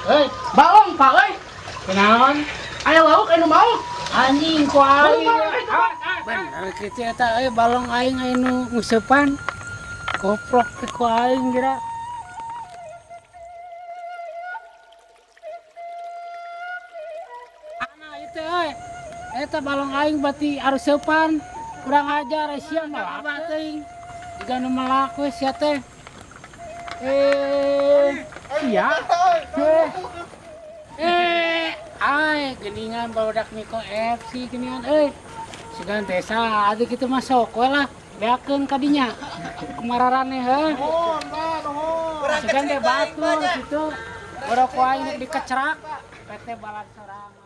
Hei, Balong Pak euy. Kunaon? Aya lauk anu mau. Anjing ku aing. Balong, Bener kitu eta euy balong aing aya nu nguseupan. Koprok teh ku aing geura. Ana ieu euy. Eta balong aing berarti aruseupan. Kurang ajar sia melak teuing. Jiga nu melak we sia teh. Iya. Ai geuningan barudak Miko FC geuningan euy. Sugan teh saha kitu mah sok we lah. Beakeun ka dinya. Kumararane heuh. Nuhun, Pak, nuhun. Sugan teh batur kitu. Borok aing dikecerak PT Balan Sorang.